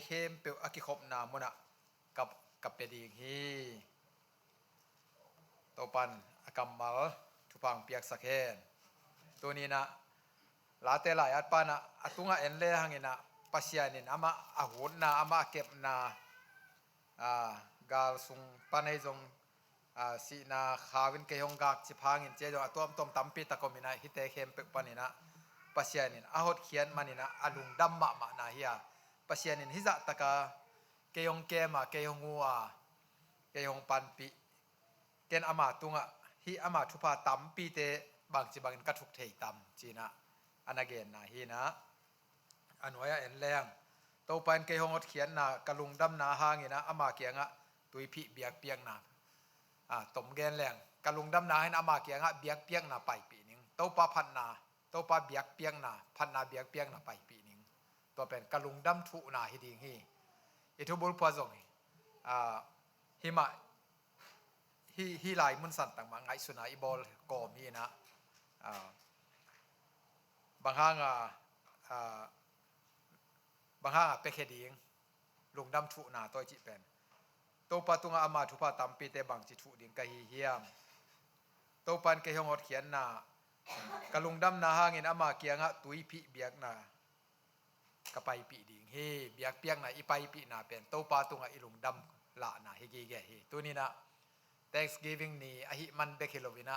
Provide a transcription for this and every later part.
ຂຽນເປັນອາກິຄົບນາມຸນະ ກັບ ກັບເປດີງຮີ ໂຕປັນອາກຳມາລ ທຸພັງປຽກສະແຄນ ໂຕນີ້ນະ ລາເຕລາຍອັດປານະ ອາຕຸງອາເອັນແລຫັງອີນະ ປະເຊຍນິນອາມາອາຫຸດນາ ອາມາເກັບນາ ອາ ກາລສຸງປານໃນຈົງ ອາ ສີນາຄາວິນເກຍຫົງກາກຊິພາງອິນເຈຍອງອາຕົວມຕົມຕຳປີຕະກົມມິນາ ຮິເຕເຄມເປັກປານິນະ ປະເຊຍນິນອາຫົດຂຽນມານິນະ ອາລຸງດຳມະມະນາເຮຍ ປະເຊຍນິນຮິຈະຕະກາ ເກຍຫົງເກມາ ເກຍຫົງຫົວ ເກຍຫົງປັນປີ ເກນອາມາຕຸງອະ ຮີອາມາທຸພາຕຳປີເຕ ບາງຈິບາງອິນກະທຸກເທຍຕຳຈີນະ ອານາເກນນາຮີນະ ອາໜວຍອາເອັນແລງ ໂຕປານເກຍຫົງອົດຂຽນນາ ກະລຸງດຳນາຮາງອີນະ ອາມາກຽງອະ ຕຸຍພິບຽກປຽກນາ ອາ ຕົມແກນແລງ ກະລຸງດຳນາໃຫ້ນາ ອາມາກຽງອະ ບຽກປຽກນາໄປປີໜຶ່ງ ໂຕປາພັດນາ ໂຕປາບຽກປຽກນາ ພັດນາບຽກປຽກນາໄປປີໜຶ່ງ ໂຕແປນກະລຸງດຳທຸນາຮີດີງຮີ ອິທຸບຸລພວາຈົງ ອາ ຫິມະ ຮີ ຮີລາຍມຸນສັນຕັງມາ ໄງສຸນາ ອີບອລ ກອມຮີນະ ອາ ບາງຫາງ ອາ ອາ ບາງຫາງ ອາ ເປເຄດີງ ລຸງດຳທຸນາ ໂຕຍຈິແປນ ໂຕປາຕຸງອາມາທຸພາຕຳປີເຕ ບາງຈິທຸດິງກະຮີຮຽມ ໂຕປານເກຍຫົງອົດຂຽນນາ ກະລຸງດຳນາຮາງອິນອາມາກຽງອະ ຕຸຍພິບຽກນາ ກະໄປປີດີງຮີ ບຽກປຽກນາ ອີໄປປີນາເປັນ ໂຕປາຕຸງອາ ອີລຸງດຳລະນາ ຮີກີແກຮີ ຕູນີ້ນະ Thanksgiving ນີ ອາຫິມັນເບເຄໂລວິນະ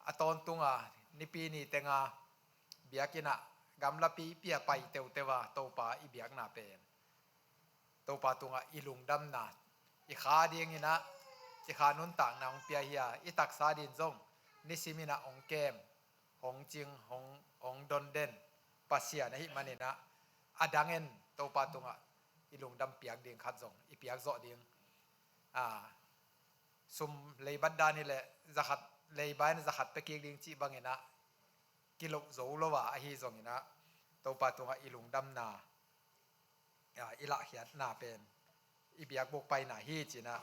ອາຕອນຕຸງອາ ນິປີນີແຕງອາ ບຽກກິນະ ກຳລະປີເປຍໄປເຕັວເຕວາ ໂຕປາອີບຽກນາເປັນ ໂຕປາຕຸງອາ ອີລຸງດຳນາ ອີຄາດີງອີນະ ອີຄານຸນຕາງນາ ອົງເປຍເຮຍ ອີຕັກສາດິນຈົງ ນິຊິມິນະ ອົງແກມ ຫົງຈິງ ຫົງ ອົງດົນເດັ່ນ ປາເຊຍນະຫິມານິນະ ອາດັງເອັນ ໂຕປາຕຸງອາ ອີລຸງດຳປຽກດີງຄັດຈົງ ອີປຽກເຈາະດີງ ອາ ຊຸມເລຍບັດດານີ້ແຫຼະ ຈະຄັດ ເລຍບາຍນະ ຈະຄັດໄປກີກດີງຈິບາງເອນະ ກິໂລໂຈໂລວາ ອາຮີຈົງເອນະ ໂຕປາຕຸງອາ ອີລຸງດຳນາ ອາ ອີລະເຂດນາເປັນ ອີບຽກບຸກໄປນາຮີຈີນະ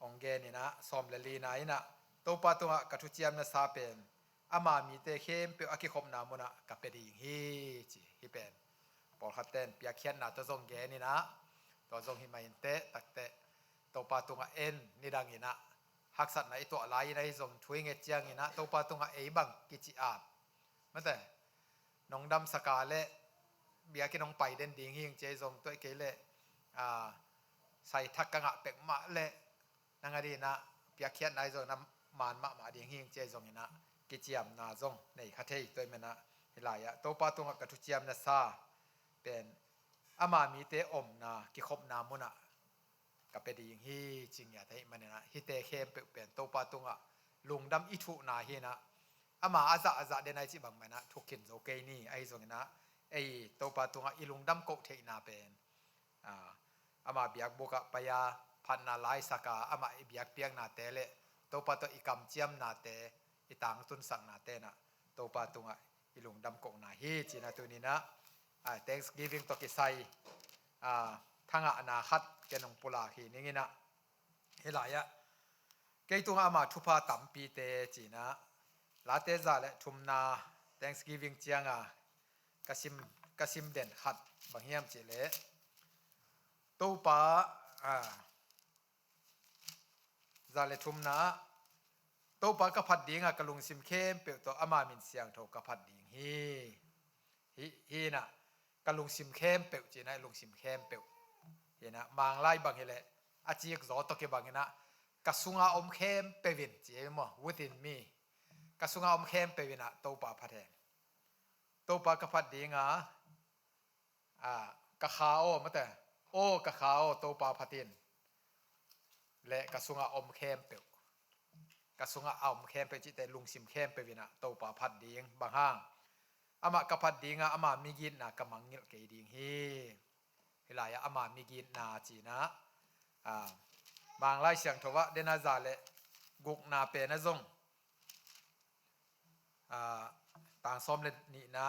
ອົງເກນີນະ ຊອມແລລີນາອີນະ ໂຕປາຕຸງອາ ກະທຸຈຽມນະຊາເປັນ ອາມາມີເຕເຄມເປວອາກິຄົບນາມຸນະ ກະເປດີງຮີຈີ ຮີເປັນ ປອລຄັດເຕັນ ປຽກເຂດນາ ໂຕຈົງເກນີນະ ໂຕຈົງຮີມາອິນເຕ ຕັກເຕ ໂຕປາຕຸງອາ ເອັນ ນິດັງອີນະ ຮັກສັດນາ ອີຕົວລາຍນາ ຮີຈົງທຸຍເງເຈຍງອີນະ ໂຕປາຕຸງອາ ເອບັງ ກິຈິອາບ ມາແຕ່ ນົງດຳສະກາແລະ ບຽກກິນນົງໄປເດັ່ນດີງຮີງເຈຈົງຕົວເອເກເລ ອາ ໄຊທັກກະງະເປັກມະແລະ ນາງອາດີນະ ປຽກຂຽນນາຍຈົງນຳມານມະມະດີງຮີງເຈຈົງອີນະ ກິຈຽມນາຈົງ ໃນຄະເທຍຕົວເອເມນະ ເຮລາຍະ ໂຕປາຕຸງອາ ກະທຸຈຽມນະຊາ ເປັນ ອາມາມີເຕອົມນາ ກິຄົບນາມຸນະ ກະເປດີງຮີຈິງຍາໄທມາເນນະ ຮີເຕເຄມເປເປັນ ໂຕປາຕຸງອາ ລຸງດຳອີທຸນາຮີນະ ອາມາອາຈະອາຈະເດນາຍຈິບັງມານະ ທຸກກິນໂຈເກຍນີ ອາຮີຈົງນະ ເອ ໂຕປາຕຸງອາ ອີລຸງດຳໂກເທນາເປັນ ອາ ອາມາບຽກບຸກະປະຍາ ພັດນາລາຍສະກາ ອາມາອີບຽກປຽກນາແຕເລ ໂຕປາຕຸງອາ ອີກຳຈຽມນາແຕ ອີຕາງຕຸນສັງນາແຕນະ ໂຕປາຕຸງອາ ອີລຸງດຳກົງນາຮີຈີນະ ຕູນີ້ນະ ອາ Thanksgiving ໂຕກິໄຊ ອາ ທັງອະນາຄັດ ເກນົງປຸລາຄີນິງອີນະ ເຮລາຍະ ເກຍຕຸງອາມາທຸພາຕຳປີເຕຈີນະ ລາເຕຈາແລະທຸມນາ Thanksgiving ຈຽງອາ ກະຊິມ ກະຊິມເດັ່ນຄັດ ບັງຮຽມຈີເລ ໂຕປາ ອາ ຈາເລທຸມນາ ໂຕປາກະພັດດີງອາ ກະລຸງຊິມເຄມເປວໂຕອາມາມິນສຽງໂທກະພັດດີງຮີ ຮີ ຮີນະ ກະລຸງຊິມເຄມເປວຈີນະ ລຸງຊິມເຄມເປວ ຮີນະ ມາງລາຍບັງຮີແລະ ອາຈີກຈໍໂຕເກບັງຮີນະ ກະຊຸງອາອົມເຄມເປວິນຈີເມ within me ກະຊຸງອາອົມເຄມເປວິນະ ໂຕປາພັດແຮງ ໂຕປາກະພັດດີງອາ ອາ ກະຄາໂອ ມາແຕ່ ໂອ ກະຄາໂອ ໂຕປາພະຕິນ ແລະ ກະຊຸງອາອົມແຄມເປວ ກະຊຸງອາອົມແຄມເປວຈິແຕ່ລຸງຊິມແຄມເປວິນະ ໂຕປາພັດດີງ ບາງຮ່າງ ອາມາກະພັດດີງ ອາມາມີກິນນາ ກະມັງກິລເກດີງຮີ ເວລາຍອາມາມີກິນນາຈີນະ ອາ ບາງລາຍສຽງໂທວະ ເດນາຈາ ແລະ ກຸກນາເປນະຈົງ ອາ ຕາງຊອມເລນີນະ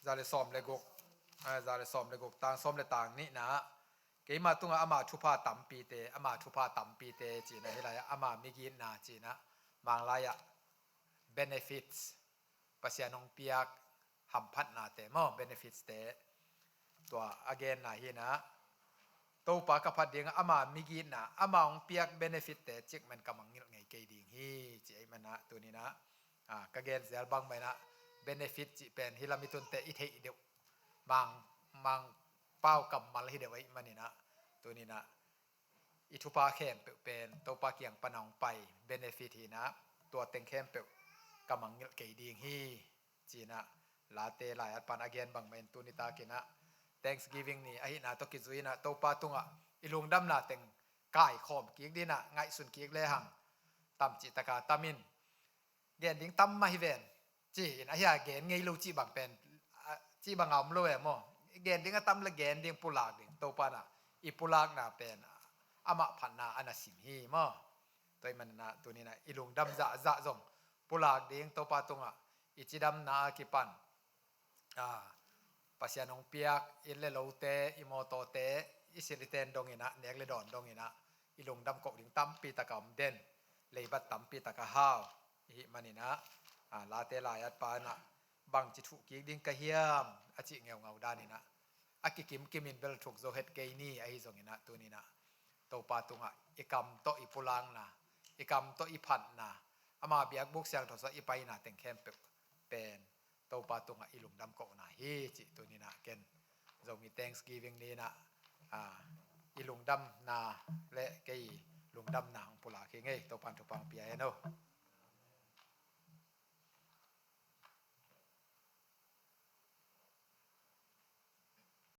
ຈາເລຊອມເລກົກ ອາ ຈາເລຊອມເລກົກ ຕາງຊອມເລຕາງນີນະ ເກມາຕຸງອາມາທຸພາຕຳປີເຕ ອາມາທຸພາຕຳປີເຕຈີນະ ເຮລາຍອາມາມິກິນນາຈີນະ ມາງລາຍອາ benefits ປະເຊຍນອງປຽກ hamphatnate maw, benefitste tua a genna hi na. Toupa ka phat ding a, ama migitna, ama hong piak benefit te chik man ka mangngilh ngei kei ding hi, chi ahih man a, tuni na, a, ka gen zel bang mai na, benefit chi pen hi la mi tunte i thei deuh, mang, mang pau kammal hi deuh ahih man in a, tuni na, i thupha khempeuh pen Toupa kiang pan a hong pai benefit hi na, tua teng khempeuh ka mangngilh kei ding hi. Chi na, Late Laiat pan a gen bang mai in tuni takin a, Thanksgiving ni ahihna toh kizui na, Toupa tunga i lungdamna teng kaikhawm kik ding a, ngaihsun kik le hang, tam chi taka tam in, gen ding tam mah hi ven, chi in ahia gen ngei lo chi bang pen, a, chi bang a om lo e maw, gen ding a tam le gen ding pulak ding, Toupa na, i pulakna pen, amah phatna ana sim hi maw. Tua ahih man na, tuni na, i lungdam zahzah zong pulak ding, Toupa tunga i chidamna a kipan, a, Pasian hong piak, inn le lote, i mawtawte, i sil i ten dong in a, nek le dawn dong in a, i lungdam koh ding tampi taka om den, leibat tampi taka hau, i hih man in a, a, Late Laiat pan a, bang chi thuh kik ding ka hiam, a chi ngeungau dan in a, a kikim kim in bel thuk zo het kei ni, ahi zong in a, tuni na, Toupa tunga i kam toh i pulakna, i kam toh i phatna, ama biakbuk siangthou sa i paina teng khempeuh pen Toupa tunga i lungdam kohna hi, chi tuni na ken Zomi Thanksgiving ni na, a, i lungdamna le kei lungdamna hong pulak hi ngei, Toupan thupha hong pia hen o.